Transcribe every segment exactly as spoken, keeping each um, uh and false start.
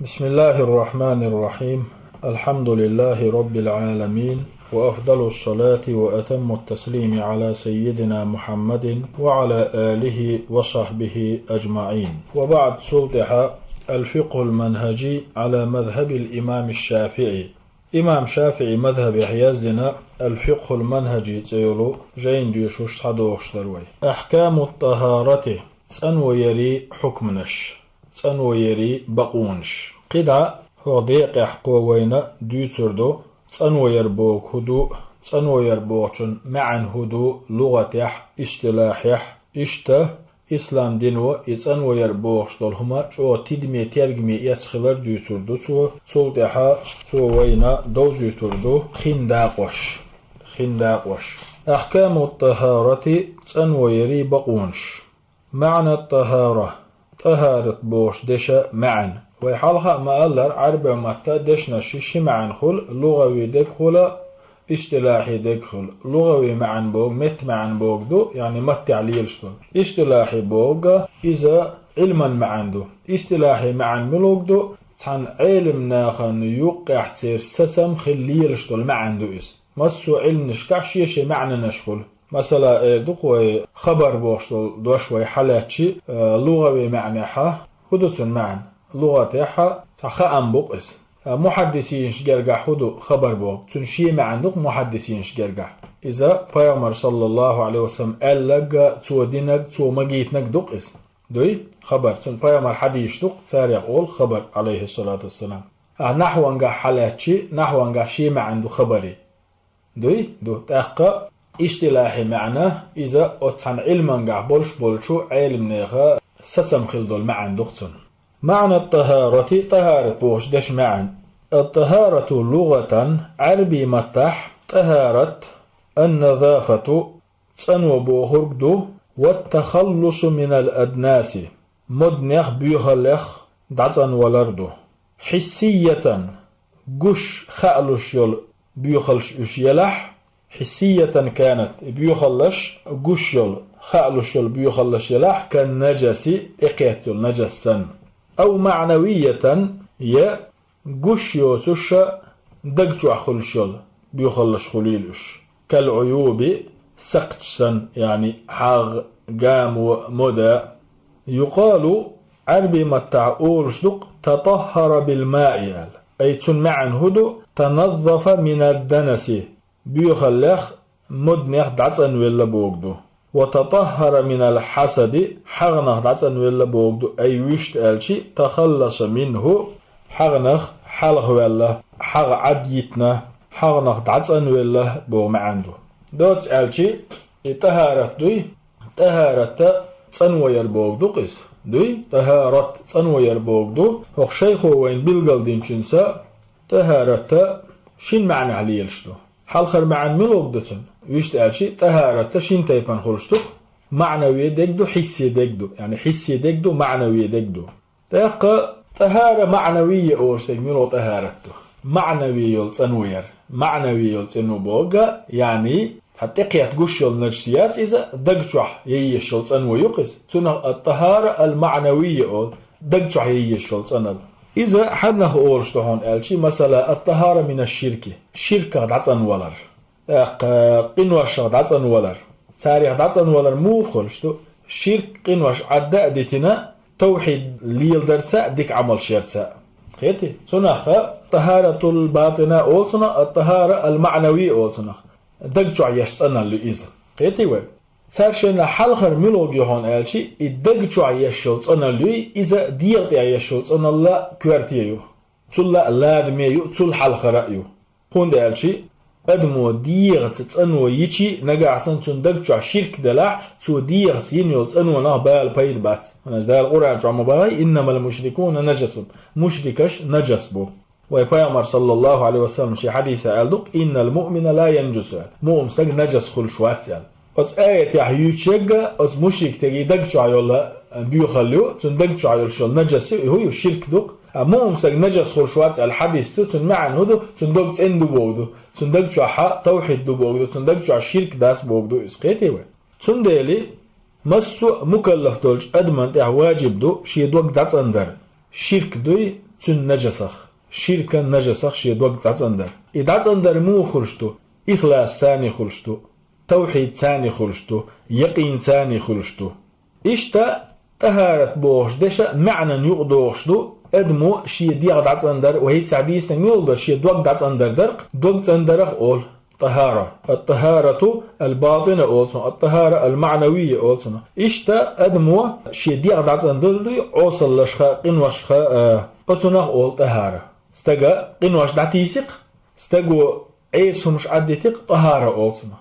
بسم الله الرحمن الرحيم. الحمد لله رب العالمين، وأفضل الصلاة وأتم التسليم على سيدنا محمد وعلى آله وصحبه أجمعين. وبعد، цул тӀехьа الفقه المنهجي على مذهب الإمام الشافعي. Имам ШафиӀи мазхӀабехь яздина الفقه المنهجي цӀе йолу жайна доьшуш схьадохуш дара вай. أحكام الطهارة, цӀанво ярийн хьукманаш, цӀанво ярийн бакъонаш. КхидӀа хӀокху декъехь кхо вайна дуьйцур ду, цӀанво яр боху хӀун ду, цӀанво яр бохучун маьӀна хӀун ду лугӀатехь, истилахьехь, иштта ислам дино и цӀанво яр бохуш долу хӀума чӀогӀа тидаме, тергаме эцна хилар дуьйцур ду цо. Цул тӀаьхьа цо вайна довзуьйтур ду хин дакъош. Хин дакъош. أحكام الطهارة, цӀанво ярийн бакъонаш. معنى الطهارة, тӀахарат бохучу дешан маьӀна. Вай хьалха а ма-аллара, Ӏаьрбийн маттахь дешнаш ши маьӀна хуьлу, лугӀави дерг хуьлу, истилахьи дерг хуьлу. ЛугӀави маьӀна боху, меттан маьӀна бохург ду, яъни маттехь лелаш долу. Истилахьи бохург, иза Ӏилман маьӀна ду. Истилахьи маьӀна муьлхарг ду, цхьана Ӏелам нахана юккъехь церан сацам хила лелаш долу маьӀна ду иза. Массо а Ӏилманашкахь шен-шен маьӀнанаш хуьлу. Масала, эр ду-кх вай, хабар бохуш долу дош вай хьалаьцчи, э, лугӀави маьӀнехь, хӀун ду цуьнан маьӀна? ЛугӀатехь цхьа хаам бу-кх иза. Э, мухьаддисинаш гергахь хӀун ду хабар бохург? Цуьнан шен маьӀна ду-кх мухьаддисинаш гергахь. Иза пайхамар, саллаллаху Ӏалайхи ва саллам, аьлларг, цо динарг, цо магийтинарг ду-кх иза. Дуй? Хабар. Цуьнан пайхамар хьадисаш ду-кх, царех олу хабар, Ӏалайхиссалату вассалам. Ахьа нахьвангахь хьалаьцчи, нахьвангахь шен маьӀна ду хабаран. Дуй? Ду. ТӀаккха истилахьи маьӀна, иза оцу цхьана Ӏилмангахь болуш болчу Ӏелам нехан сацам хила долу маьӀна ду-кх цуьнан. معنى الطهارة, тӀахарат бохучу дешан маьӀна. الطهارة لغة, Ӏаьрбийн маттахь, тӀахарат, النظافة, цӀанво бохург ду, والتخلص من الأدناس, моднех, боьхаллех дӀацӀанвалар ду. حسية, гуш, хаалуш йолу боьхаллаш уьш елахь, حسية كانت, и боьхаллаш гуш йолу, хаалуш йолу боьхаллаш елахь, كالنجس, тӀекхетта йолу нажас санна. أو معنوية, я гуш йоцуш даг чохь хуьлуш йолу боьхаллаш хуьлийла уьш. كالعيوب, сакхташ санна, яъни хьагӀ, гамо, мода. يقال, Ӏаьрбийн маттахь олуш ду-кх تطهر بالماء аьлла. Ай цуьнан маьӀна хӀун ду? تنظف من الدنس, боьхаллех, моднех дӀацӀанвелла бохург ду. وتطهر من الحسد, хьагӀнах дӀацӀанвелла бохург ду, ай вуьшта аьлчи, تخلص منه, хьагӀнах хьалхаваьлла, хьагӀ Ӏад йитина, хьагӀнах дӀацӀанвелла боху маьӀна ду. Доцца аьлчи, и тӀахарат дуй, тӀахарат цӀанво яр бохург ду-кх иза. Дуй? ТӀахарат цӀанво яр бохург ду. ХӀокху шайхо вайна билгалдинчуьнца тӀахарат шина маьӀнехь лелаш ду. Хьалхара маьӀна муьлхарг ду цуьнан? Вуьшта аьлчи, тӀахарат шина тайпана хуьлуш ду-кх. МаӀнави дерг ду, хьисси дерг ду. Яъни хьисси дерг ду, маӀнави дерг ду. ТӀаккха тӀахара маӀнави олуш дерг муьлха тӀахарат ду? МаӀнави йолу цӀанво яр. МаӀнави йолу цӀанво бохург, яъни, цхьа тӀекхетта гуш йолу нажас яц иза, даг чохь яйеш йолу цӀанво ю-кх иза. Цунах الطهارة المعنوية олу, даг чохь яйеш йолу цӀаналла. Иза хьаннах олуш ду хьуна аьлчи, масала, الطهارة من الشرك, ширках дӀацӀанвалар. ТӀаккха къиношах дӀацӀанвалар. Царех дӀацӀанвалар муха хуьлуш ду? Ширк, къинош Ӏадда а дитина, тавхьид леладарца а, дика Ӏамалш ярца а. Кхетий? Цунах а тӀахаратул батӀина олу цунах, а тӀахара ал-маънави олу цунах. Даг чохь еш цӀаналла ю иза. Кхетий вай? Цара шайна хьалхара муьлхарг ю хьуна аьлчи, и даг чохь еш йолу цӀаналла юй, иза дегӀа тӀехь еш йолу цӀаналла коьрте ю. Цул а ладаме ю, цул хьалхара а ю. ХӀунда аьлча адамо дегӀаца цӀано йичи, нагахь санна цунна даг чохь ширк делахь, цо дегӀаца йина йолу цӀанонах бала пайда бац. ХӀунда аьлча Дала Къуръан чохь ма бохий: «إنما المشركون نجس». Мушрикаш нажас бу. Вай Пайхамар, саллаллаху Ӏалайхи ва саллам, шен хьадисехь аьлла ду-кх: «إن المؤمن لا ينجس», – аьлла. Муъмин стаг нажас хуьлуш вац аьлла. Оцу аятехь юьйцуш ерг а, оцу мушрик стеган даг чохь йолу боьхалла ю, цуьнан даг чохь йолуш йолу нажас ю, и хӀун ю, ширк ду-кх. А муъмин стаг нажас хуьлуш вац аьлла хьадис ду, цуьнан маьӀна хӀун ду? Цуьнан дог цӀена ду бохург ду, цуьнан даг чохь тавхьид ду бохург ду, цуьнан даг чохь ширк дац бохург ду иза. Кхетий вай? Цундела массо а мукаллаф долчу адаман тӀехь важиб ду шен дог дӀацӀандар. Ширк дуй, цуьнан нажасах, ширкан нажасах шен дог дӀацӀандар. И дӀацӀандар муха хуьлуш ду? Ихлас царний хуьлуш ду, тавхьид царний хуьлуш ду, якъин царний хуьлуш ду. Иштта тӀахарат бохуш деша маьӀнан юкъадогӀуш ду, адамо шен дегӀ дӀацӀандар, ва хӀинца дийцинарг муьлха дара, шен дог дӀацӀандар дарх, дог цӀандарах олу тӀахара. Ат-тӀахарату аль-батӀина олу цунах, ат-тӀахара аль-маънавия олу цунах. Иштта адамо шен дегӀ дӀацӀандар дуй, Ӏосаллашха, къиношха, а, оцунах олу тӀахара. Стага къинош дӀатийсикх, стаго Ӏеса хӀумаш Ӏаддитикх, тӀахара олу цунах.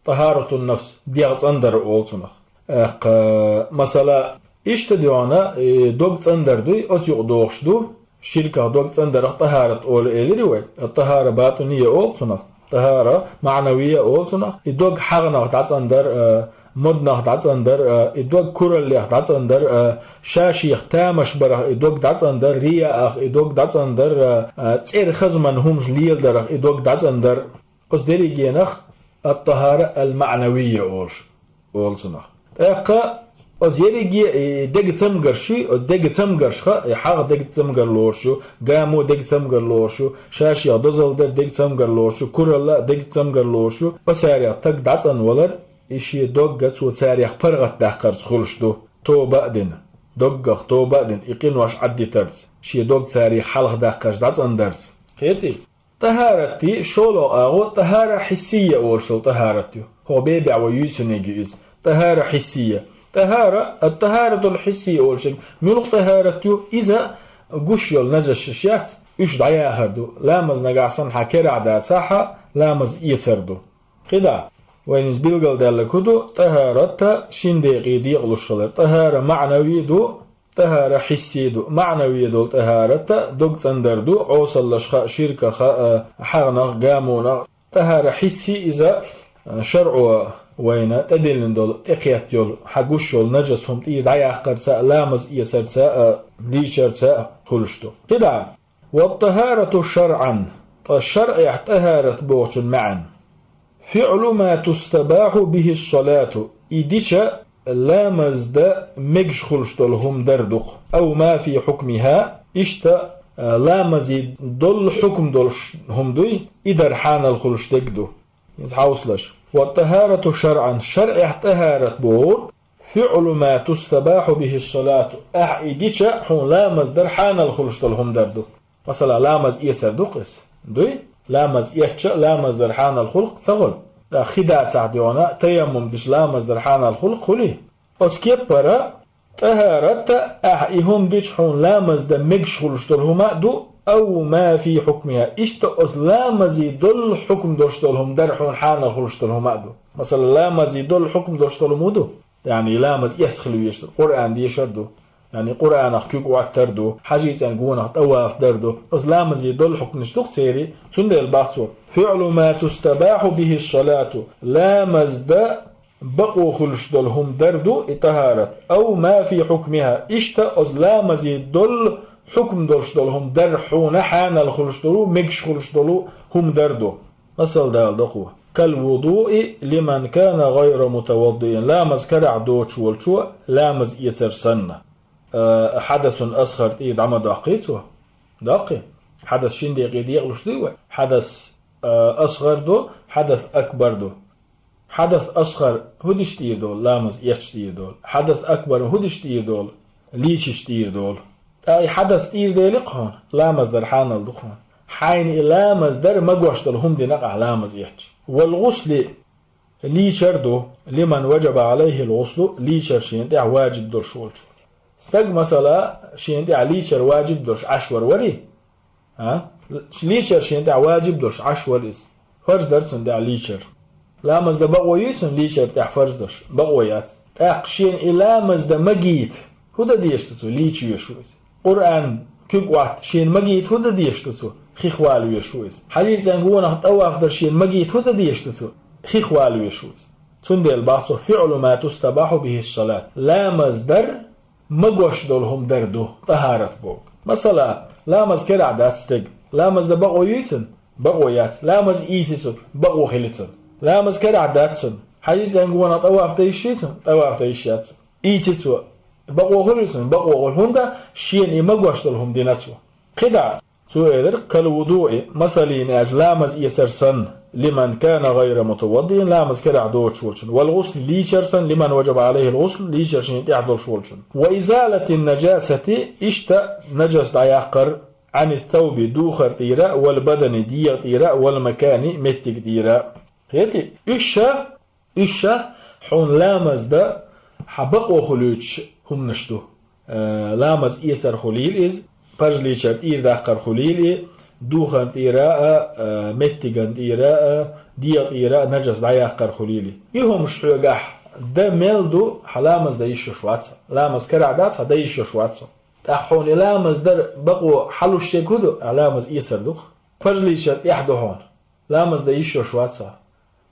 ТӀахаратун нафс, дегӀ цӀандар олу цунах. ТӀаккха, масала, иштта дуьйна, э, дог цӀандар дуй, оцу юкъадогӀуш ду, ширках дог цӀандарах тӀахарат олу элира вай. Ат-тӀахара батӀиния олу цунах, тӀахара маънавия олу цунах. И дог хьагӀнах дӀацӀандар, э, моднах дӀацӀандар, э, и дог кураллех дӀацӀандар, э, ша-шех тамаш барах и дог дӀацӀандар, рияах и дог дӀацӀандар, э, э, цӀера хазман хӀумаш леладарах и дог дӀацӀандар. Оцу дерригенах ат-тӀахара аль-маънавия олуш, олу цунах. ТӀаккха оцу ерриге, и дега цамгарш ю, оцу дега цамгаршха, и хьагӀ дега цамгар лоруш ю, гамо дега цамгар лоруш ю, ша-шех дозалла дар дега цамгар лоруш ю, куралла дега цамгар лоруш ю. Оцарех стаг дӀацӀанвалар, и шен догга цо царех паргӀатдаккхарца хуьлуш ду, тоба а дина, доггах тоба а дина, и къинош Ӏаддитарца, шен дог царех хьалхадаккхарца дӀацӀандарца. Кхетий? ТӀахарат шолгӀа агӀо тӀахара хьиссия олуш йолу тӀахарат ю. ХӀокху бебехь вай юьйцинарг ю иза. ТӀахара хьиссия. ТӀахара, ат-тӀахаратул хьиссия олуш ерг муьлха тӀахарат ю? Иза гуш йолу нажасаш яц, уьш дӀаяхар ду. Ламаз нагахь санна хьан керахь дацахь, ламаз эцар ду. КхидӀа, вайна иза билгалдаьлларг хӀун ду? ТӀахарат шин декъе декъалуш хилар. ТӀахара маънави ду, тӀахара хьисси ду. Маънаве долу тӀахарат дог цӀандар ду, Ӏосаллашха, ширкаха, а, хьагӀнах, гамонах. ТӀахара хьисси иза, а, шарӀо вайна тӀедиллина долу, тӀекхетта йолу, хьан гуш йолу нажас хӀума тӀера дӀаяккхарца а, ламаз эцарца а, лийчарца а хуьлуш ду. КхидӀа, ва тӀахарату шарӀан, ткъа шарӀехь тӀахарат бохучун маьӀна. ФиӀлу ма тустабахьу бихи ссалату, и дича ламаз дан мегаш хуьлуш долу хӀума дар ду-кх. Ау ма фи хьукмиха, иштта, а, ламазе долу хьукм долуш хӀума дуй, и дар хьанал хуьлуш дерг ду. ХӀинца хьовсалаш. Ва тӀахарату шарӀан, шарӀехь тӀахарат бохург, фиӀлу ма тустабахьу бихи ссалату, ахь и дича хьуна ламаз дар хьанал хуьлуш долу хӀума дар ду. Масала, ламаз эцар ду-кх иза. Дуй? Ламаз эцча, ламаз дар хьанал хуьлу-кх, ца хуьлу? ТӀаккха хи дацахь дуьйна, таяммум дича ламаз дар хьанал хуьлу-кх, хуьлий? Оцу кеппара, тӀахаратта ахь и хӀума дича хьуна ламаз дан мегаш хуьлуш долу хӀума а ду, ау ма фи хьукмиха, иштта оцу ламазе долу хьукм долуш долу хӀума дар хьуна хьанал хуьлуш долу хӀума а ду. Масала, ламазе долу хьукм долуш долу хӀума ду? Яъни, ламаз эцна хила везаш ду, Къуръан дешар ду, яъни, Къуръанах куьг Ӏоттар ду, хьажий цӀен гонах тӀаваф дар ду. Оцу ламазе долу хьукмаш ду-кх церан, цундела боху цо: «ФиӀлу ма тустабахьу бихи ссалату», ламаз дан бакъо хуьлуш долу хӀума дар ду и тӀахарат, «ау ма фи хьукмиха», иштта оцу ламазе долу хьукм долуш долу хӀума дар хьуна хьанал хуьлуш долу, мегаш хуьлуш долу хӀума дар ду. Масал дала доккху: «Кал вудуи лиман кана гайра мутаваддиин». Ламаз карахь доцуш волчо ламаз эцар санна. Э, хьадасун асгӀар тӀера дӀа ма доккхий цо? Доккхий. Хьадас шин декъе декъалуш дуй вай? Хьадас, э, асгӀар ду, хьадас акбар ду. Хьадас асгӀар хӀун дича тӀера долу? Ламаз эцча тӀера долу. Хьадас акбар хӀун дича тӀера долу? Лийчича тӀера долу. ТӀаккха и хьадас тӀера дели-кх хьуна, ламаз дар хьанал ду-кх хьуна. Хьайна и ламаз дар магош долу хӀума дина-кх ахь ламаз эцча. Вал гӀусли, лийчар ду, лиман ваджаба гӀалайхил гӀуслу, лийчар шена тӀехь ваджиб долуш волчо. Стаг, масала, шена тӀехь лийчар ваджиб долуш Ӏаш вар варий? А? Лийчар шена тӀехь ваджиб долуш Ӏаш вар иза. Фарз дара цунна тӀехь лийчар. Ламаз дан бакъо юй цунна лийчар тӀехь фарз долуш? Бакъо яц. ТӀаккха шена и ламаз дан магийта хӀун дан дезаш ду цо? Лийча везаш ву иза. Къуръан куьг Ӏотта шена магийта хӀун дан дезаш ду цо? Хих вала везаш ву иза. Хьажий цӀен гонах тӀаваф дар шена магийта хӀун дан дезаш ду цо? Хих вала везаш ву иза. Цундела боху цо: «ФиӀлу ма тустабахьу бихи ссалат». Ламаз дар магош долу хӀума дар ду тӀахарат боху. Масала, ламаз карахь дац стеган. Ламаз дан бакъо юй цунна? Бакъо яц. Ламаз ийци цо? Бакъо хили цунна. Ламаз карахь дац цунна. Хьажий цӀен гонах тӀаваф дан йиш юй цунна? ТӀаваф дан йиш яц. Ийци цо? Бакъо хуьлу цунна? Бакъо хуьлу. ХӀунда? Шена и магош долу хӀума дина цо. КхидӀа цо элира: «كالوضوء», масалан, аьлча, ламаз эцар санна, «لمن كان غير متوضئ», ламаз карахь доцуш волчун, «والغسل», лийчар санна, «لمن وجب عليه الغسل», лийчар шена тӀехь долуш волчун, «وإزالة النجاسة», иштта нажас дӀаяккхар, «عن الثوب», духар тӀера, «والبدن», дегӀа тӀера, «والمكان», меттиг тӀера. Хети? Уьш ша, уьш ша хьуна ламаз дан хьан бакъо хуьлуьйтуш хӀуманаш ду. Э, ламаз эцар хуьлийла иза, парзлийчар тӀера даккхар хуьлийла и, духарна тӀера а, э, меттиган тӀера а, дегӀа тӀера а нажас дӀаяккхар хуьлийла и. И хӀумаш хьоьгахь дан мел ду, хьан ламаз дан йиш йолуш вац хьо. Ламаз карахь дац, хьан дан йиш йолуш вац хьо. ТӀаккха хьуна и ламаз дан бакъо хьалуш шега хӀун ду, ахь ламаз эцар ду-кх. Парзлийчар тӀехь ду хьуна. Ламаз дан йиш йолуш вац хьо.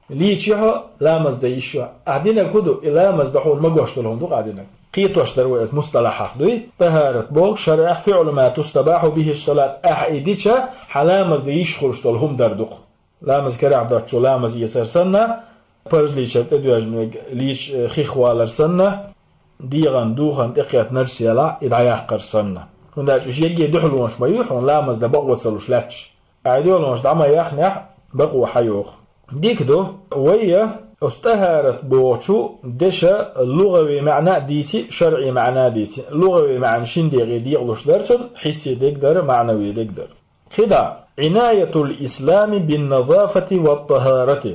Лийчи хьо, ламаз дан йиш ю. Ахь динарг хӀун ду, и ламаз дан хьуна магош долу хӀума ду-кх ахь динарг. Кхетош дара вай аса мусталахьах дуй. ТӀахӀарат боху шарӀехь «فعل ما تستباح به الصلاة», ахь и дича, хьан ламаз дан йиш хуьлуш долу хӀума дар ду-кх. Ламаз карахь доцучо ламаз эцар санна, парзлийчар тӀедоьжна верг лийча, э, хих валар санна, дегӀан, духарна тӀекхетта нажас ялахь, и дӀаяккхар санна. ХӀунда аьлча уьш ерриге дуьхьалонаш ма ю, хьуна ламаз дан бакъо ца луш лаьтташ. Ахь и дуьхьалонаш дӀа ма яхнехь, бакъо хьан йоху. Дика ду, вай я, оцу тӀахӀарат бохучу деша лугӀави маьӀна а дийци, шарӀи маьӀна а дийци. ЛугӀави маьӀна шина декъе декъалуш дара цунна, хьисси дег дара, маьӀнави дег дара. КхидӀа: «عناية الإسلام بالنظافة والطهارة».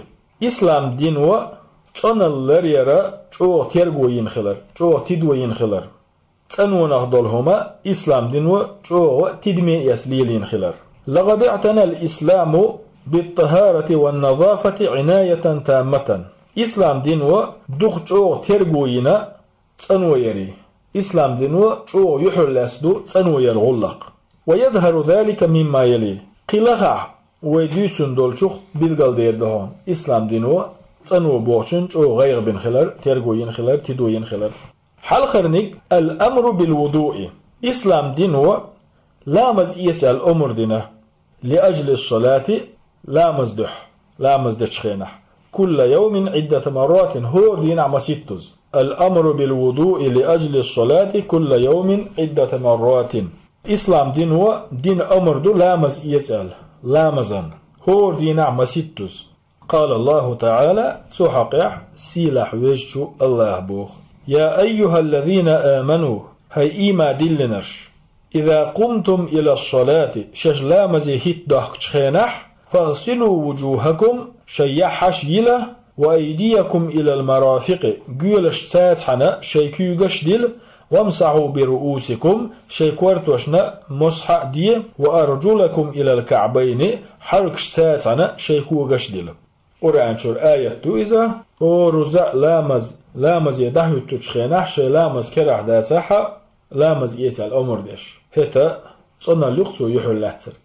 Ислам дино цӀоналла ларъяра чӀогӀа терго йина хилар, чӀогӀа тидо йина хилар. ЦӀанонах долу хӀума ислам дино чӀогӀа тидаме эца лелийна хилар. «لقد اعتنى الإسلام بالطهارة والنظافة عناية تامة». Ислам дино дукха чӀогӀа терго йина цӀано ярий. Ислам дино чӀогӀа юьхьарлаьцна ду цӀано яр гӀуллакх. «ويظهر ذلك مما يلي». Кхин лахахь вай дуьйцун долчух билгалдер ду хьуна, ислам дино цӀано бохучун чӀогӀа гӀайгӀа бина хилар, терго йина хилар, тидо йина хилар. Хьалхарниг: «الأمر بالوضوء». Ислам дино ламаз эца аьлла омра дина. «لأجل الصلاة», ламаз дуьхьа, ламаз дечу хенахь. «كل يوم عدة مرات», хӀора дийнахь масийттаза. «الأمر بالوضوء لأجل الصلاة كل يوم عدة مرات». Ислам дино дина омра ду ламаз эца аьлла, ламазан, хӀора дийнахь масийттаза. «قال الله تعالى», цу хьокъехь сийлахь везачу АллахӀа боху: «يا أيها الذين آمنوا», хӀай ийман диллинарш, «إذا قمتم إلى الصلاة», шаьш ламазе хӀитта дохкучу хенахь, «فاغسلوا وجوهكم», шайн яххьаш йила, «وأيديكم إلى المرافق», гоьлаш цацахьана шайн куьйгаш дила, «وامسحوا برؤوسكم», шайн кортошна мосхьа а де, «وأرجلكم إلى الكعبين», хьаргаш цацахьана шайн когаш дила. Къуръан чуьра аят ду иза. ХӀора заа ламаз, ламазе дӀахӀуьттучу хенахь шайн ламаз керахь дацахьа, ламаз эца аьлла омра деш. ХӀета цӀоналла ю-кх цо юьхьарлаьцнарг.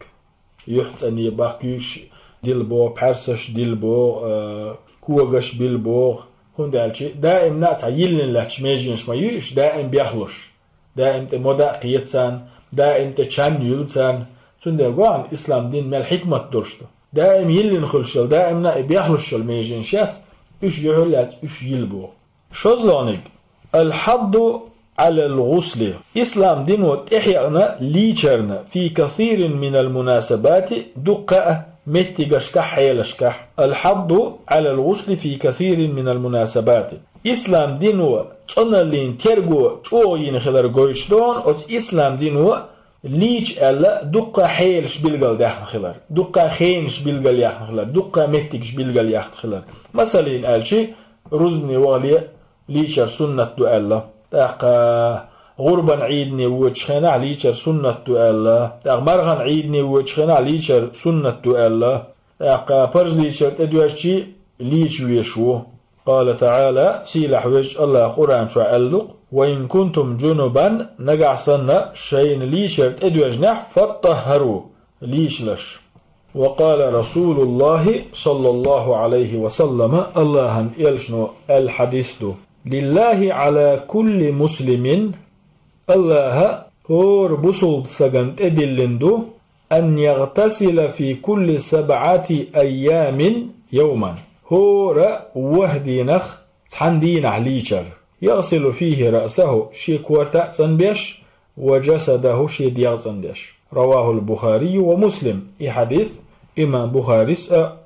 Юьхь цӀане боху, куьйгаш дила боху, пхьаьрсаш дила боху, а, когаш била боху. ХӀунда аьлча даимна а цхьа йиллина лаьтташ меженаш ма ю уьш, даим бехлуш. Даим тӀе мода а кхета царна, даим тӀе чан юьллу царна. Цундела гой хьуна ислам дин мел хьикмат долуш ду. Даим йиллина хуьлуш йолу, даимна а и бехлуш йолу меженаш яц, уьш юьхьарлаьцна, уьш йила боху. ШозлагӀниг: «الحض على الغسل». Ислам дино тӀехьекъна лийчарна, «في كثير من المناسبات», дуккха а меттигашкахь, хьелашкахь. «الحض على الغسل في كثير من المناسبات». Ислам дино цӀоналлин терго чӀогӀа йина хилар гойтуш ду хьуна оцу ислам дино лийча аьлла дуккха хьелаш билгалдаьхна хилар, дуккха хенаш билгалъяьхна хилар, дуккха меттигаш билгалъяьхна хилар. Масалан аьлча, рузбане вахале лийчар суннат ду аьлла, тӀаккха гӀурбан Ӏийдане воьдучу хенахь лийчар суннат ду аьлла, тӀаккха мархан Ӏийдане воьдучу хенахь лийчар суннат ду аьлла, тӀаккха парзлийчар тӀедоьжчий лийча веш ву. Къала таӀала, сийлахь везачу АллахӀа Къуръан чохь аьлла ду-кх: «Ва ин кунтум джунубан», нагахь санна шайна лийчар тӀедоьжнехь, «фаттаххару», лийчалаш. Ва къала расулуллахи, саллаллаху Ӏалайхи ва саллама, АллахӀан элчано аьлла хьадис ду: «Лиллахи Ӏала кулли муслимин», АллахӀа хӀора бусулба стагана тӀедиллина ду, «ан ягътасила фи кулли сабъати айямин явман». ХӀора ворхӀ дийнах цхьана дийнахь лийчар. «Ягъсилу фихи раъсаху», шен корта а цӀанбеш, «ва джасадаху», шен дегӀ а цӀанбеш. رواه البخاري ومسلم. И хьадис имам Бухарис а,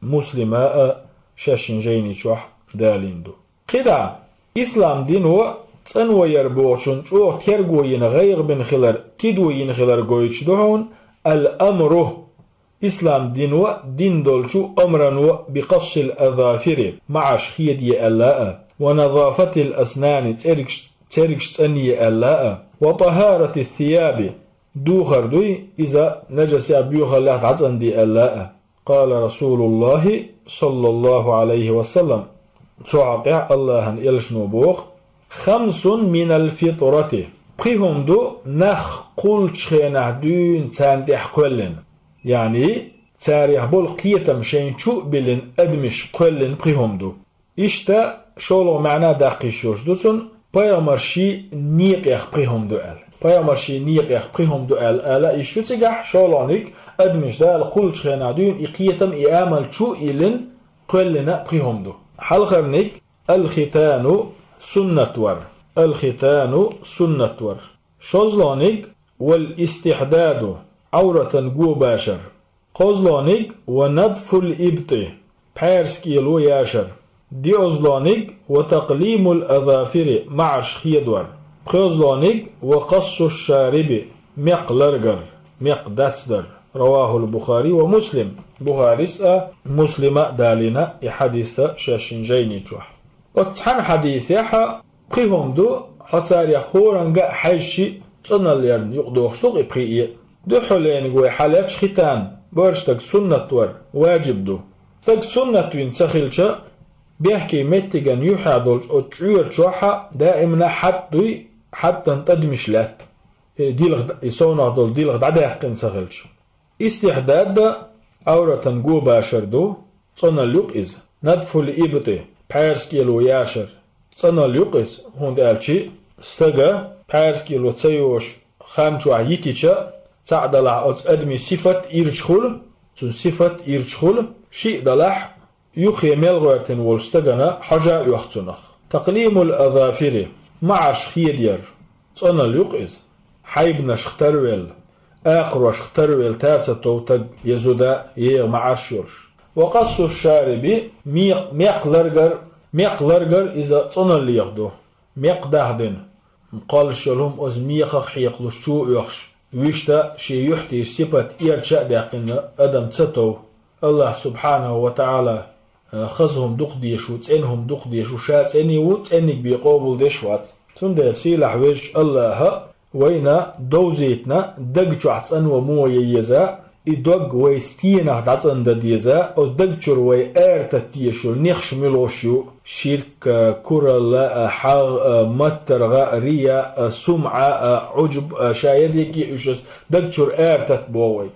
Муслима а шайшин жайни чохь далийна ду. КхидӀа, ислам дино цӀанвар бохучун чӀогӀа терго йина, гӀайгӀа бина хилар, кидо йина хилар гойтуш ду хьуна, ал-амру, ислам дино дина долчу омрано, би къассил азафири, маӀарш хеде аьлла а, ва назафатил аснани, цӀергаш, цӀергаш цӀанъе аьлла а, ва тахарати сияби, духар дуй, иза нажаса боьхаллех дӀацӀанде аьлла а. Къала Расулуллахи, саллаллаху Ӏалайхи ва саллам, цу хьокъехь Аллахьан элчано боху: «Хамсун минал фитрати». Пхи хӀума ду нах кхуллучу хенахь дуьйна царна тӀехь кхоьллина. Яъни, царех болу кхетам шайна чу а биллина адамаш кхоьллина пхи хӀума ду. Иштта шолгӀа маьӀна даккхийш йолуш ду цунна, пайхамаршийн некъех пхи хӀума ду аьлла. Пайхамаршийн некъех пхи хӀума ду аьлла, ала а йиш ю цигахь, шолгӀаниг, адамаш Дала кхуллучу хенахь дуьйна и кхетам, и амал чу а йиллина, кхоьллина пхи хӀума ду. Хьалхарниг, ал-хитану, суннат вар. Ал-хитану, суннат вар. ШозлгӀаниг, вал истихьдаду, Ӏавратан го башар. КхозлгӀаниг, ва надфул ибти, пхьаьрса кӀело яшар. ДиозлгӀаниг, ва такълимул азафири, маӀарш хедор. ПхоьзлгӀаниг, ва къассу шариби, мекх ларгар, мекх дацдар. Равахул Бухари ва Муслим. Бухарис а, Муслима а далийна и хьадис а шайшин жайни чохь. Оцу цхьана хьадисехь пхи хӀума ду, хьо царех хӀоранга а хьаьжча, цӀаналлерна юкъадохуш ду-кх и пхи а. Дуьххьарлениг вай хьалаьцча, хитан, боьрша стаг суннат вар, важиб ду. Стаг суннат вина ца хилча, бехке меттиган юьххьехь долчу оцу чкъор чохь а даимна хьатт дуй, хьаттан тӀадамаш лаьтта. И дилха, и совнах долу дилха дӀадаьккхина ца хилча. Истихьдад а Ӏавратан го башар ду, цӀаналла ю-кх иза. Надфул ибти, пхьаьрса кӀело яшар, цӀаналла ю-кх иза, хӀунда аьлча стага пхьаьрса кӀело ца йоьшу хан чохь йитича, цхьаъ далахь оцу адамийн сифат ирча хуьлу, цуьнан сифат ирча хуьлу, шиъ далахь юххе мел гӀоьртина волу стагана хьожа а оьху цунах. Такълимул азафири, маӀарш хедаяр, цӀаналла ю-кх иза. Хьайбанашха тарвелла, акхарошха тарвелла тацатов таг я зуда еха маӀарш йолуш. Ва къассу шариби, мекх, мекх ларгар, мекх ларгар иза цӀаналлех ду. Мекх дахдина, кхоллуш йолу хӀума оцу мехах хьекхалуш чу а оьхуш, вуьшта шен юьхь тӀера сипат эрча а даьккхина адам ца тов. Аллах субхьанаху ва таӀала, э, хаза хӀума дукха дезаш ву, цӀена хӀума дукха дезаш ву, ша цӀена ву, цӀенниг бен къобалдеш вац. Цундела сийлахь везачу Аллаха вайна довзийтина даг чохь цӀанван муха ян еза, и дог вай стенах дӀацӀандан деза, оцу даг чуьра вай арататта дезаш йолу нехаш муьлхуш ю, ширк а, куралла а, хьагӀ а, маттаргӀа а, рия а, сумӀа а, Ӏуджб а, ша ерриге а уьш оцу даг чуьра арататта боху вайга.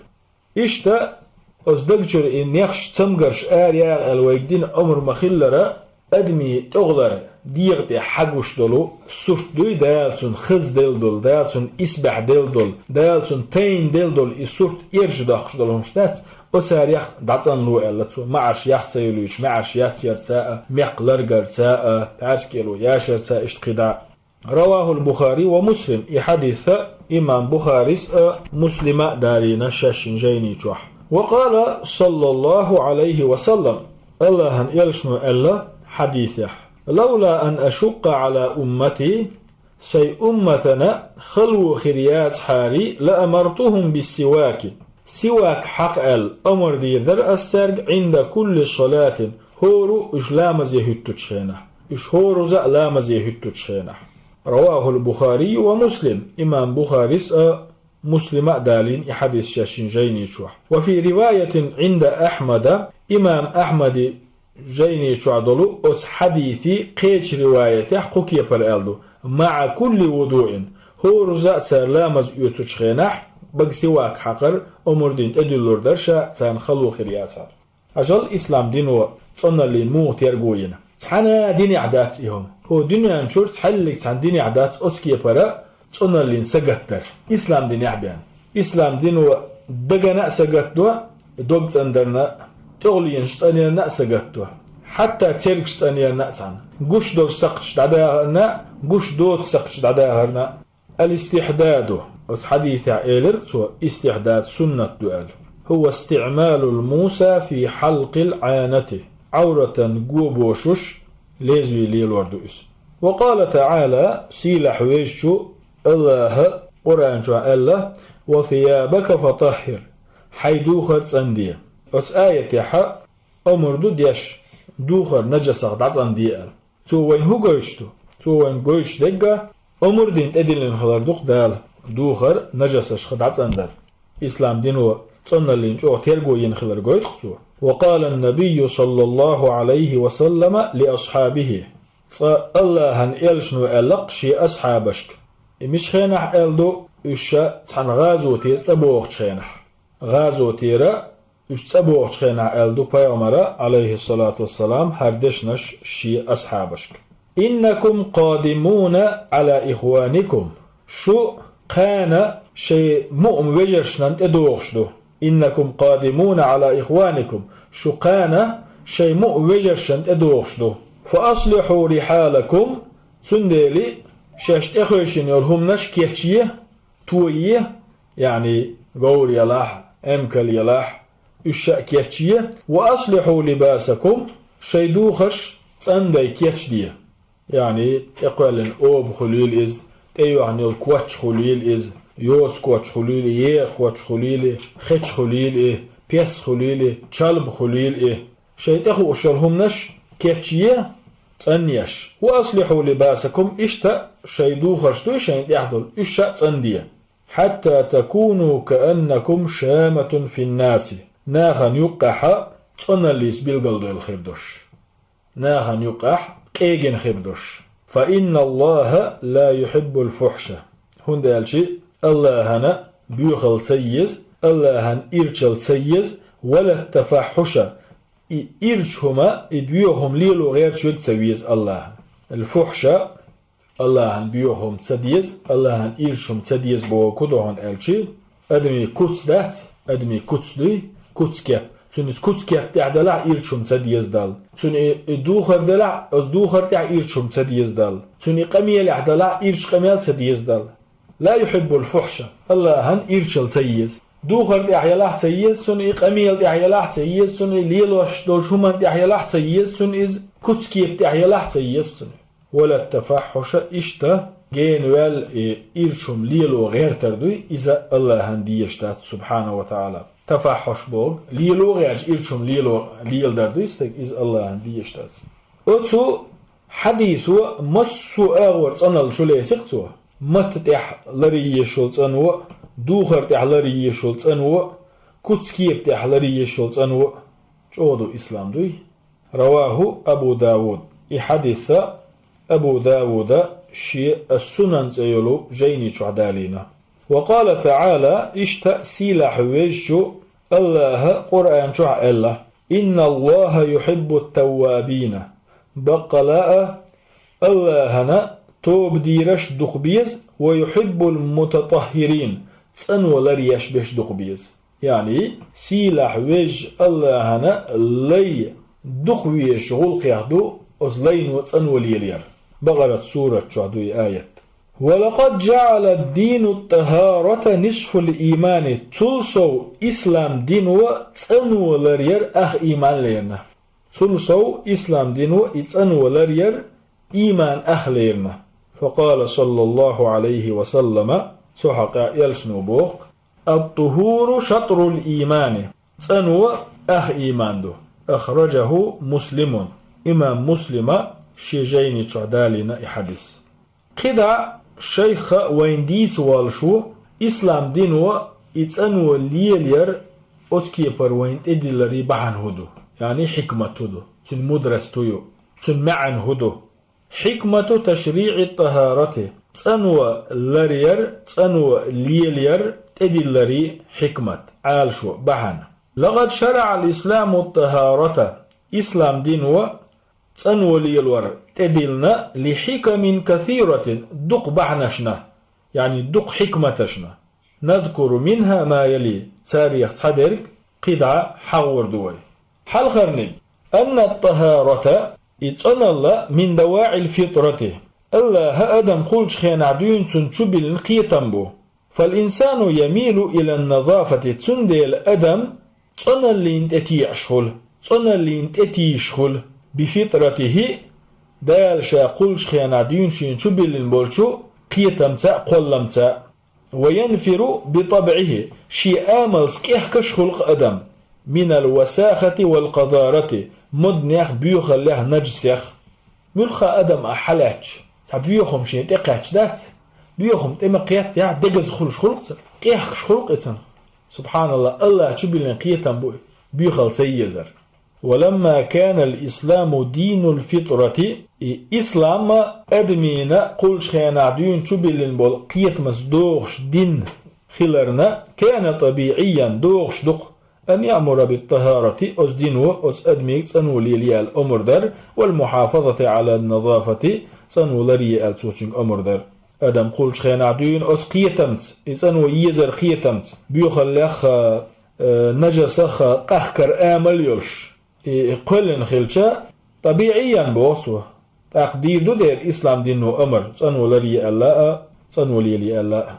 Иштта, оцу даг чуьра и нехаш, цамгарш араяха аьлла вайга дина омра ма-хиллара, адамийн тӀехула дегӀа тӀехь хьагуш долу сурт дуй, Дала цунна хазделла долу, Дала цунна исбаьхьделла долу, Дала цунна тайнаделла долу и сурт эрча доккхуш долу хӀумаш дац, оцарех дӀацӀанло аьлла цо, маӀарш яхь ца йолуьйтуш, маӀарш яцъярца а, мекх ларгарца а, пхьаьрса кӀело яшарца а, иштта кхидӀа. Равахул Бухари ва Муслим, и хьадис а имам Бухарис а, Муслима а далийна шайшин жайни чохь. Ва къала, саллаллаху Ӏалайхи ва саллам, Аллахьан элчано аьлла хьадисехь: «Лавла ан ашукка Ӏала уммати», сайн умматана хало хир яцахьара, «ла амартухум биссиваки», сивак хьакха аьлла, омра дийр дара ас цаьрга, «Ӏинда кулли салатин», хӀора уьш ламазе хӀуьттучу хенахь. Уьш хӀораза а ламазе хӀуьттучу хенахь. Равахул Бухари ва Муслим, имам Бухарис а, Муслима а далийна и хьадис шайшин жайни чохь. Ва фи риваятин Ӏинда Ахьмада, имам Ахьмади жайни чохь долу оцу хьадиси кхечу риваятехь кху кепара аьлла ду: «МаӀа кулли вудуин», хӀораза а цара ламаз оьцучу хенахь, бага сивак хьакхар омра дина тӀедуьллур дара ша, царна хало хир яцахьара. Хьажал, ислам дино цӀаналлин муха терго йина. Цхьана динехь дац и хӀума. ХӀо дуьнен чуьра цхьаллиг цхьана динехь дац оцу кепара цӀаналлин сагатдар. Ислам динехь бен. Ислам дино дагана а сагатдо, дог цӀандарна а, тӀехуленаш цӀанъярна а сагатдо. Хьатта цергаш цӀанъярна а цхьана. Гуш долу сакхташ дӀадахарна а, гуш доцу сакхташ дӀадахарна а. Ал-истихьдаду. Оцу хьадисехь элира цо, истихьдад суннат ду аьлла. هو استعمال الموسى في حلق العانة. Ӏавратан го бошуш, лезвий лелор ду иза. وقال تعالى, сийлахь везачу АллахӀа Къуръан чохь аьлла: وثيابك فطهر. Хьайн духар цӀанде. Оцу аятехьа омра ду деш, духар нажасах дӀацӀанде аьлла. Цо вайна хӀун гойтуш ду? Цо вайна гойтуш дерг а, омра дина тӀедиллина хилар ду-кх Дала, духар нажасашха дӀацӀандар. Ислам дино цӀонналлин чӀогӀа терго йина хилар гойту-кх цо. وقال النبي صلى الله عليه وسلم لأصحابه. Цкъа АллахӀан элчано аьлла-кх шен асхьабашка. И мича хенахь аьлла ду, уьш ша цхьана гӀазотера цӀа богӀучу хенахь. ГӀазотера уьш цӀа богӀучу хенахь аьлла ду пайхамара, Ӏалайхиссалату вассалам, хӀара дешнаш шен асхьабашка: إنكم قادمون على إخوانكم. Шу кхана шайн муъма вежаршна тӀедогӀуш ду. إنكم قادمون على إخوانكم. Шу кхана шайн муъма вежаршна тӀедогӀуш ду. فأصلحوا رحالكم. Цундела шаьш тӀехевшина йолу хӀуманаш кечъе, тое, яъни говр ялахь, эмкал ялахь, уьш ша а кечъе, وأصلحوا لباسكم, шайн духарш цӀандай кечде. Яъни тӀекхоьллина оба хуьлийла иза, тӀейоьхна йолу коч хуьлийла иза, йоцу коч хуьлийла, еха коч хуьлийла, хеча хуьлийла и, пес хуьлийла и, чалба хуьлийла и. Шайн тӀехууш йолу хӀуманаш кечъе, цӀанъеш. وأصلحوا لباسكم, иштта шайн духарш дуй шайна тӀехь долу, уьш ша а цӀанде. حتى تكونوا كأنكم شامة في الناس. Нахана юккъехь цӀоналлица билгалдойла хир долуш. Нахана юккъехь къегина хир долуш. فإن الله لا يحب الفحش. ХӀунда аьлча АллахӀана боьхалла ца еза, АллахӀан ирчалла ца еза, ولا التفحش. И ирча хӀума, и боьха хӀума лело гӀерташ верг ца веза АллахӀа. الفحش, АллахӀан боьха хӀума ца деза, АллахӀан ирча хӀума ца деза бохург хӀун ду хьуна аьлча, адамийн куц дац, адамийн куц дуй, куц-кеп. Цуьнан иза куц-кеп тӀехь делахь, ирча хӀума ца деза Далла. Цуьнан и, и духар делахь, оцу духар тӀехь ирча хӀума ца деза Далла. Цуьнан и къамелехь делахь, ирча къамел ца деза Далла. لا يحب الفحش. АллахӀан ирчалла ца еза. Духар тӀехь ялахь ца еза цунна, и къамел тӀехь ялахь ца еза цунна, и лелош долчу хӀуманна тӀехь ялахь ца еза цунна иза, куц-кеп тӀехь ялахь ца еза цунна. ولا التفحش, иштта гена ваьлла и ирча хӀума лело гӀертар дуй, иза АллахӀана дезаш дац, субхьанаху ва таӀала. Тафаххьуш боху, лело гӀерташ ирча хӀума лело, леладар дуй стаг, иза АллахӀана дезаш дац. Оцу хьадисо массо а агӀор цӀаналла чулеци-кх цо. Матта тӀехь ларъеш йолу цӀанво, духар тӀехь ларъеш йолу цӀанво, куц-кепа тӀехь ларъеш йолу цӀанво. ЧӀогӀа ду ислам дуй. رواه أبو داود. И хьадис Абу Дауда шен Ас-Сунан цӀе йолу жайни чохь далийна. وقال تعالى, иштта сийлахь везачу АллахӀа Къуръан чохь аьлла: إن الله يحب التوابين. Баккъала а, АллахӀана тоба дийраш дукха беза, ويحب المتطهرين, цӀанво ларъеш берш дукха беза. Яъни, сийлахь везачу АллахӀана лай дукха везачу гӀуллакхех ду оцу лайно цӀанво лелаяр. Бакъарат сурат чохь ду и аят. ولقد جعل الدين الطهارة نصف الإيمان. Цул сов ислам дино цӀанво ларъяр ах ийман лерина. Цул сов ислам дино и цӀанво ларъяр ийман ах лерина. فقال صلى الله عليه وسلم, цу хьокъехь элчано боху: الطهور شطر الإيمان. ЦӀанво ах ийман ду. أخرجه مسلم. Имам Муслима шен жайни чохь далийна и хьадис. КхидӀа шайх вайна дийца воллуш ву, ислам дино и цӀанво лелаяр оцу кепара вайна тӀедилларий бахьана хӀун ду, яъни хьикмат хӀун ду, цуьнан мудрость хӀун ю, цуьнан маьӀна хӀун ду. حكمة تشريع الطهارة. ЦӀанво ларъяр, цӀанво лелаяр тӀедилларий хьикмат, Ӏалашо, бахьана. لقد شرع الإسلام الطهارة. Ислам дино цӀанво лелор тӀедиллина لحكم كثيرة, дукха бахьанашна, яъни дукха хьикматашна. نذكر منها ما يلي, царех цхьадерг кхидӀа хьахор ду вай. Хьалхарниг, أن الطهارة, и цӀаналла, من دواعي الفطرة, АллахӀа адам кхуллучу хенахь дуьйна цунна чубиллина кхетам бу. فالإنسان يميل إلى النظافة, цундела адам цӀоналлин тӀе теӀаш хуьлу, цӀоналлин тӀе тийша хуьлу, بفطرته, Дала ша кхуллучу хенахь дуьйна шена чубиллина болчу кхетамца а, кхолламца а. وينفر بطبعه, шен амалца кӀехкаш а хуьлу-кх адам, من الوساخة والقذارة, моднех, боьхаллех, нажасех. Муьлхха адам а хьалаьтташ, цхьа боьхам шен тӀе кхаьчча дац? Боьхам тӀе ма кхеттехь, дегаза хуьлуш хуьлу-кх цунах, кӀехкаш хуьлу-кх и цунах. СубхьаналлахӀ, АллахӀ чубиллина кхетам бу и, боьхалла ца езар. ولما كان الإسلام دين الفطرة, и ислам а адамийн кхуллучу хенахь дуьйна чубиллина болу кхетамца догӀуш дин хиларна, كان طبيعيا, догӀуш ду-кх, أن يأمر بالطهارة, оцу дино оцу адамига цӀано лелае аьлла омра дара, والمحافظة على النظافة, цӀано ларъе аьлла цо цуьнга омра дара. Адам кхуллучу хенахь дуьйна оцу кхетамца, и цӀано езар кхетамца, боьхаллех а, э, нажасах а къахкар амал а йолуш, и кхоьллина хилча, тӀабиӀиян боху цо, тӀаккха дийр ду дера ислам дино омра, цӀано ларъе аьлла а, цӀано лелае аьлла а.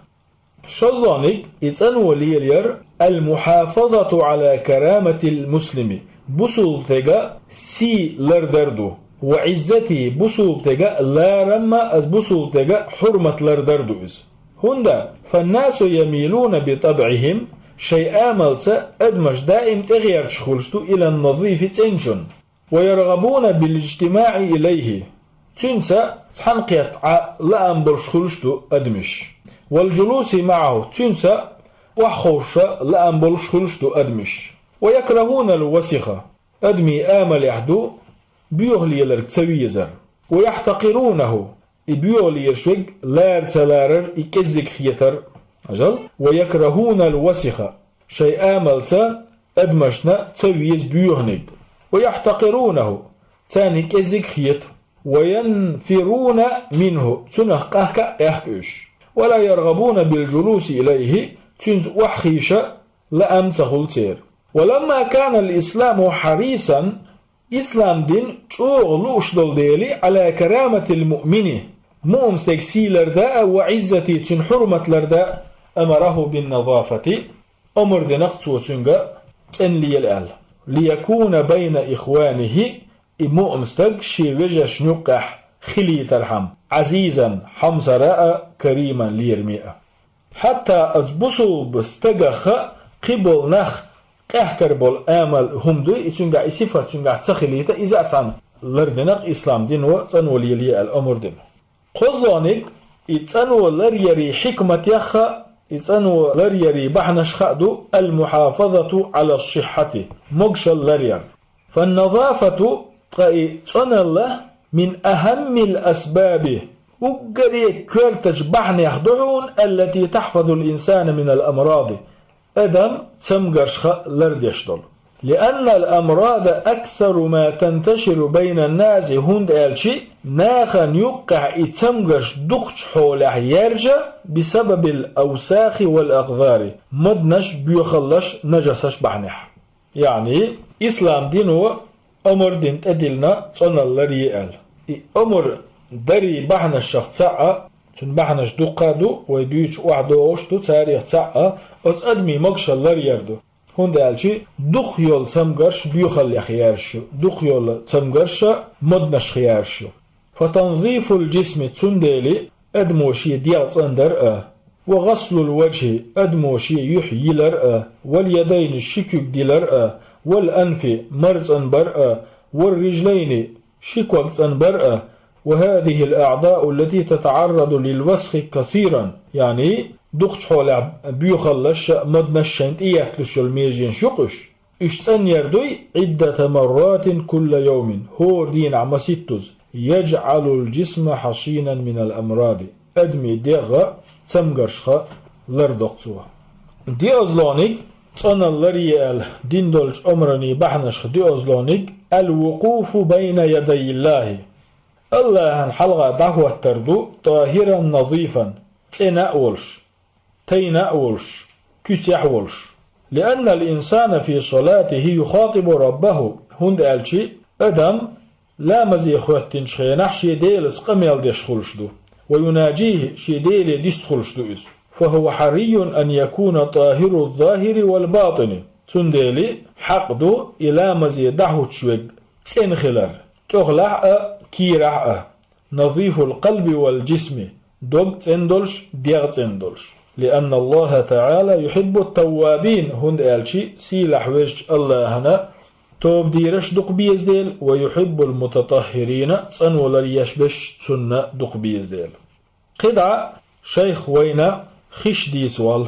ШозлагӀниг, и цӀано лелаяр, المحافظة على كرامة المسلم, бусулба стеган сий лардар ду, وعزته, бусулба стеган ларам а, бусулба стеган хьурмат лардар ду иза. ХӀунда, فالناس يميلون بطبعهم, шайн амалца адамаш даим тӀегӀерташ хуьлуш ду, إلى النظيف, цӀеначунна. ويرغبون بالاجتماع إليه, цуьнца цхьаьнакхетта Ӏа лаам болуш хуьлуш ду адамаш. والجلوس معه, цуьнца охьаховша лаам болуш хуьлуш ду адамаш. ويكرهون الوسخ, адамийн амалехь ду боьха леларг ца везар. ويحتقرونه, и боьха лелаш верг лара ца ларар, и кӀеззиг хетар. Ажал, ويكرهون الوسخ, шайн амалца адамашна ца веза боьханиг. ويحتقرونه, царна и кӀеззиг хета. وينفرون منه, цунах къахка а къехка уьш. ولا يرغبون بالجلوس إليه, цуьнца охьахийша лаам ца хуьлу церан. ولما كان الإسلام حريصا, ислам дин чӀогӀа лууш долу дела, على كرامة المؤمن, муъмин стеган сий лардан а, وعزته, цуьнан хьурмат лардан а, أمره بالنظافة, омра дина-кх цо цуьнга цӀена лела аьлла. ليكون بين إخوانه, и муъмин стаг шен вежаршна юккъехь хилийтархьама, عزيزا, хьомсара а, كريما, лераме а. Хьатта оцу бусулба стагах а кхиболу нах къехкар болу амал хӀума дуй, и цуьнгахь, и сифат цуьнгахь ца хилийта, иза а цхьаьна лардина-кх ислам дино, цӀано лелае аьлла омра дина. КхозлагӀниг, и цӀано ларъярийн хьикматех а, и цӀано ларъярийн бахьанашха а ду, المحافظة على الصحة, могушалла ларъяр. فالنظافة, ткъа и цӀоналла, من أهم الأسباب, уггаре коьртачу бахьанех ду хьуна, التي تحفظ الإنسان من الأمراض, адам цамгаршха лардеш долу. لأن الأمراض أكثر ما تنتشر بين الناس, хӀунда аьлча нахана юккъехь и цамгарш дукхачу хьолехь яьржа, بسبب الأوساخ والأقذار, моднаш, боьхаллаш, нажасаш бахьанехь. Яъни, ислам дино омра дина тӀедиллина цӀоналла ларъе аьлла. И омра дарийн бахьанашах цхьаъ а, цуьнан бахьанаш дуккха а ду, вай дуьйцуш охьадогӀуш а ду, царех цхьаъ а, оцу адамийн могушалла ларъяр ду. ХӀунда аьлча дукха йолу цамгарш боьхаллех яьржаш ю, дукха йолу цамгарш а моднашха яьржаш ю. فتنظيف الجسم, цундела адамо шен дегӀ цӀандар а, وغسل الوجه, адамо шен юьхь йилар а, واليدين, ши куьг дилар а, والأنف, мар цӀанбар а, والرجلين, ши ког цӀанбар а, وهذه الأعضاء التي تتعرض للوسخ كثيرا, яъни дукхачу хьолехь боьхаллаш а, моднаш а шайна тӀеетталуш йолу меженаш ю-кх уьш. Уьш цӀанъяр дуй, عدة مرات كل يوم, хӀора дийнахь масийттаза, يجعل الجسم حصينا من الأمراض, адамийн дегӀ а цамгаршха лардо-кх цо. ДоьазлагӀниг, цӀоналла ларъе аьлла дина долчу омранийн бахьанашха доьазлагӀниг, الوقوف بين يدي الله, АллахӀан хьалха дӀахӀоттар ду, طاهرا نظيفا, цӀена а волуш, тайна а волуш, куьцехь а волуш. لأن الإنسان في صلاته يخاطب ربه, хӀунда аьлча адам ламазе хӀоьттинчу хенахь шен Делаца къамел деш хуьлуш ду, ويناجيه, шен Деле дистхуьлуш ду иза. فهو حري أن يكون طاهر الظاهر والباطن. Цундела хьакъ ду и ламазе дӀахӀутташ верг цӀена хилар, тӀехьлахь а, кийрахь а, نظيف القلب والجسم, дог цӀена долуш, дегӀ цӀена долуш. لأن الله تعالى يحب التوابين, хӀунда аьлча сийлахь везачу АллахӀана тоба дийраш дукха беза дела, ويحب المتطهرين, цӀанвалар еш берш цунна дукха беза дела. КхидӀа шайх вайна хиш дийца вал,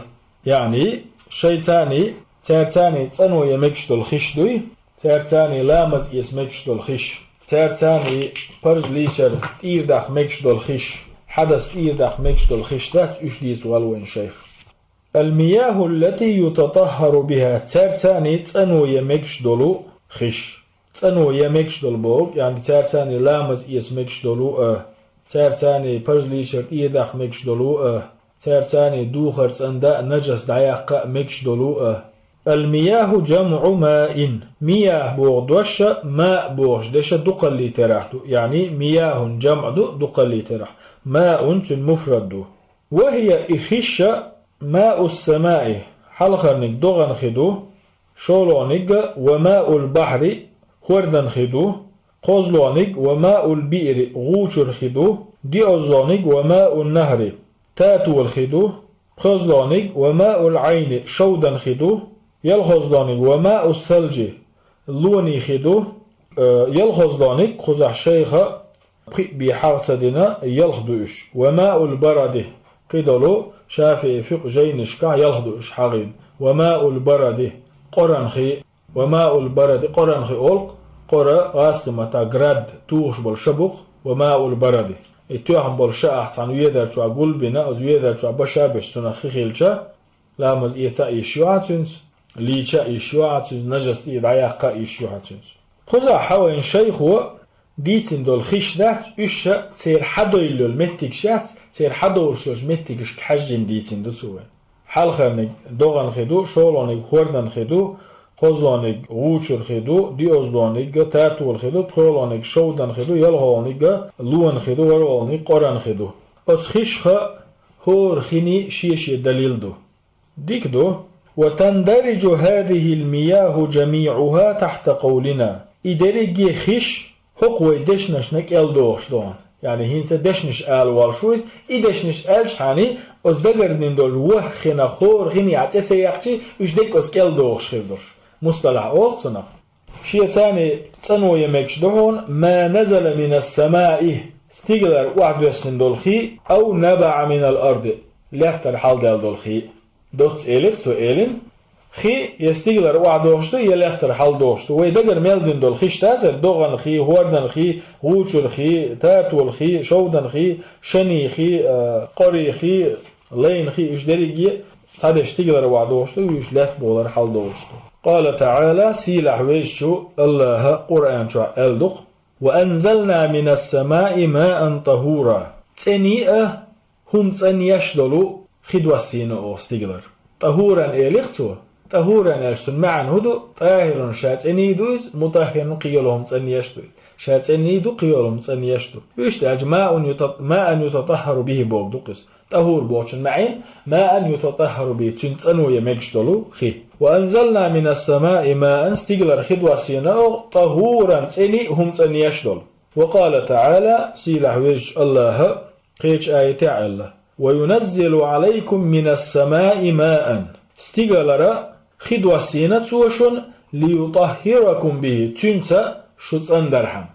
яъни шайцарний, цаьрцарний цӀано ян мегаш долу хиш дуй, цаьрцарний ламаз эца мегаш долу хиш, цаьрцарний парз лийчар тӀийр даккха мегаш долу хиш, хьадас тӀийр даккха мегаш долу хиш дац, уьш дийца вал вайна шайх. المياه التي يتطهر بها, цаьрцарний цӀано ян мегаш долу хиш. ЦӀано ян мегаш долу боху, яъни цаьрцарний ламаз эца мегаш долу а, цаьрцарний парз лийчар тӀийр даккха мегаш долу а, цаьрцарний духар цӀандан а, нажас дӀаяккха а мегаш долу а. المياه جمع ماء. Мияхь боху дош а, маъ бохучу дешан дукхаллин терахь ду, яъни مياه جمع ду дукхаллин терахь, ماء цуьнан муфрад ду. وهي и хиш а ماء السماء, хьалхарниг догӀан хи ду, шолгӀаниг а وماء البحر, хӀордан хи ду, кхозлагӀниг وماء البئر, гӀучура хи ду, диозлагӀниг وماء النهر, татола хи ду, пхозлагӀниг وماء العين, шовдан хи ду, ялхозлагӀниг وماء الثلج, лонийн хи ду, э, ялхозлагӀниг кхузахь шайха пхиъ бен хьагӀ ца дина, ялх ду уьш. وماء البرد, кхидолу шафиӀий фикъхӀ жайнашкахь ялх ду уьш хьагӀийна. وماء البرد, къоран хи, وماء البرد, къоран хи олу-кх, къора гӀазкхийн маттахь град, тухуш болу ша бу-кх, وماء البرد. И тоьхна болу ша ахь цхьана ведар чохь гулбина, оцу ведар чохь баша а беш цунах хи хилча, ламаз эца а йиш ю хьан цуьнца, лийча а йиш ю хьан цуьнца, нажас тӀера дӀаяккха а йиш ю хьан цуьнца. Кхузахь хьан вайн шайхо дийцина долу хиш дац, уьш а церан хьадовлла йолу меттигаш яц, церан хьадовлуш йолчу меттигашка хьаьжжина дийцина ду цо вайн. Хьалхарниг догӀан хи ду, шолгӀаниг хӀордан хи ду, кхозлагӀниг гӀучура хи ду, диозлагӀниг татола хи ду, пхоьлагӀниг шовдан хи ду, ялхолгӀниг лона хи ду, ворхӀолгӀниг къоран хи ду. Оцу хишха хӀора хинийн шен-шен далил ду. Дика ду. وتندرج هذه المياه جميعها تحت قولنا. И дерриге хиш хӀокху вай дешнашна кӀел догӀуш ду хьуна. Яъни хӀинца дешнаш ала волуш ву иза, и дешнаш аьлча хьаний, оцу дагардина долчу ворхӀ хинах хӀора хиний а цӀе ца яьккхичий, уьш дерриг оцу кӀел догӀуш хир долуш. Мусталахь олу цунах. Шен царний цӀано ян мегаш ду хьуна, ما نزل من السماء, стигалара охьадоьссина долу хи, أو نبع من الأرض, лаьттара хьалдаьлла долу хи. Доцца элира цо элина. Хи я стигалара охьадогӀуш ду, я лаьттара хьалдогӀуш ду. Вай дагара мел дина долу хиш дацара, догӀан хи, хӀордан хи, гӀучура хи, татола хи, шовдан хи, шанийн хи, а, къорийн хи, лайна хи, уьш дерриге а цхьа деш стигалара охьадогӀуш ду, уьш лаьтта бохалара хьалдогӀуш ду. قال تعالى, сийлахь везачу АллахӀа Къуръан чохь аьлла ду-кх: وأنزلنا من السماء ماء طهورا. ЦӀений а хӀума цӀанъеш долу хи доссийна оха стигалара. ТӀахӀуран элира цо. ТӀахӀуран аьлча цуьнан маьӀна хӀун ду? ТӀахӀирун ша цӀений ду иза, мутӀахӀхӀирун кхин йолу хӀума цӀанъеш ду иза. Ша цӀений ду, кхин йолу хӀума цӀанъеш ду. Иштта аьлча, ماء يت-, ماء يتطهر به бохург ду-кх иза. ТӀахӀур бохучун маьӀна, ماء يتطهر به, цуьнан цӀано ян мегаш долу хи. وأنزلنا من السماء ماء, стигалара хи доссийна оха, طهورا, цӀений а хӀума цӀанъеш долу. وقال تعالى, сийлахь везачу АллахӀа кхечу аятехь аьлла: وينزل عليكم من السماء ماء. Стигалара хи доссийна Цо шуна, ليطهركم به, цуьнца шу цӀандархьама.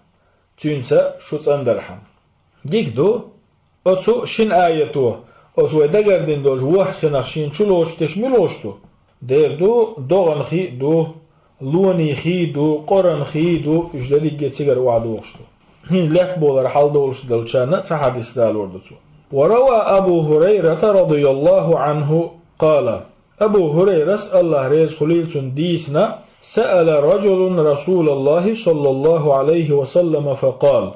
Цуьнца шу цӀандархьама. Дика ду. Оцу шина аято, оцу вай дагардина долчу ворхӀ хинах шена чулоцуш дерш мила луш ду? Дера ду, догӀан хи а ду, лонийн хи а ду, къоран хи а ду, уьш дерриге а цигара охьадогӀуш ду. ХӀинца лаьтта бохалара хьалдолуш долчарна цхьа хьадис далор ду цо. وروى أبو هريرة رضي الله عنه قال: Абу ХӀурайрас, АллахӀ реза хуьлийла цунна, дийцина: سأل رجل رسول الله صلى الله عليه وسلم فقال: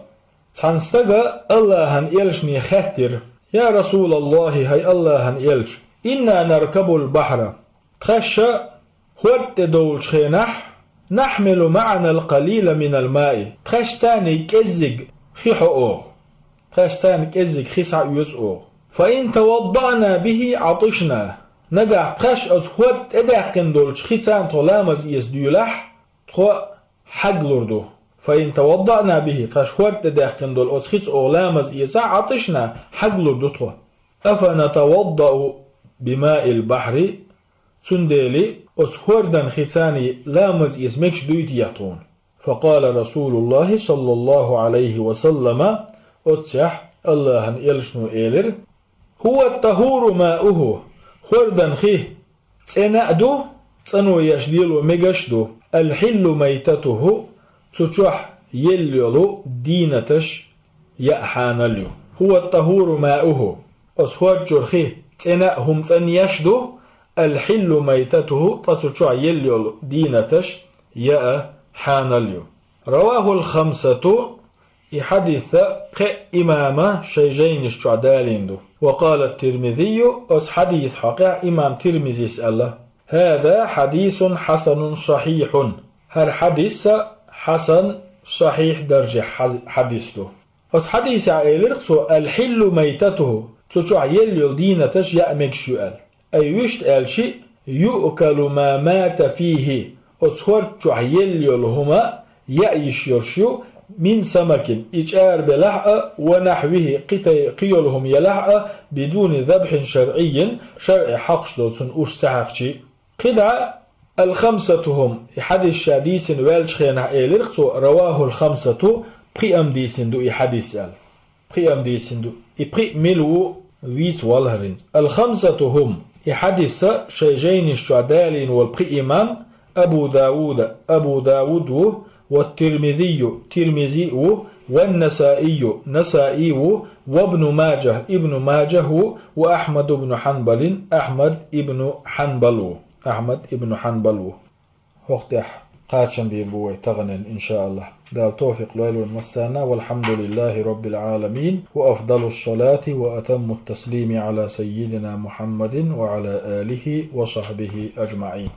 Цхьана стага АллахӀан элчане хаьттира: يا رسول الله, хӀай АллахӀан элча, إنا نركب البحر, тхаьш хӀорда тӀе довлучу хенахь, نحمل معنا القليل من الماء, тхаьш царний кӀеззиг хи хьо оха. Тхаьш царна кӀеззиг хи схьаоьцу оха. فإن توضأنا به عطشنا. Нагахь тхаьш оцу хӀорда тӀедаьккхина долчу хица тхо ламаз эца дуьйлахь, тхо хьаглур ду. فإن توضأنا به, тхаьш хӀорда тӀедаьккхина долу оцу хица оха ламаз эцахь, عطشنا, хьаглур ду тхо. أفنتوضأ بماء البحر؟ Цундела оцу хӀордан хицаний ламаз эца мегаш дуй те тхуна? فقال رسول الله صلى الله عليه وسلم, оццехь Аллахьан элчано элира: هو الطهور ماؤه, хӀордан хи цӀена а ду, цӀано еш лело мегаш а ду, الحل ميتته, цу чохь елла йолу дийнаташ яа хьанал ю. هو الطهور ماؤه, оцу хӀорда чуьра хи цӀена а, хӀума цӀанъеш а ду, الحل ميتته, ткъа цу чохь елла йолу дийнаташ яа хьанал ю. رواه الخمسة, и хьадис пхеа имама шайн жайнаш чохь далийна ду. وقال الترمذي, оцу хьадисна хьокъехь имам Тирмизис аьлла: هذا حديث حسن صحيح. ХӀара хьадис хьасан, сахьихь даржехь хьа-, хьадис ду. Оцу хьадисехь элира цо: الحل ميتته, цу чохь елла йолу дийнаташ яа мегаш ю аьлла. Ай вуьшта аьлча, يؤكل ما مات فيه, оцу хӀорда чохь елла йолу хӀума яа йиш йолуш ю, من سمك, и чӀара белахь а, ونحوه, кхин тай-, кхин йолу хӀума елахь а, بدون ذبح شرعي, шарӀехь хьокхуш долу цунна уьш ца хьаькхча. КхидӀа الخمسة هم, и хьадис ша дийцина ваьллачу хенахь элира цо: رواه الخمسة, пхиъам дийцина ду и хьадис аьлла. Пхиъам дийцина ду. И пхиъ мила ву, вийца валахь хӀинца. الخمسة هم, и хьадис шайн жайнаш чохь далийна волу пхи имам: أبو داود, Абу Дауд ву, والترمذي, Тирмизи ву, والنسائي, Насаи ву, وابن ماجه, Ибну Мажах ву, وأحمد بن حنبل, Ахьмад ибну Хьанбал ву. Ахьмад ибну Хьанбал ву. ХӀокху тӀехь кхачам бийр бу вай таханлерниг, иншааллахь. Дала товфикъ лойла вайн массарна. والحمد لله رب العالمين، وأفضل الصلاة وأتم التسليم على سيدنا محمد وعلى آله وصحبه أجمعين.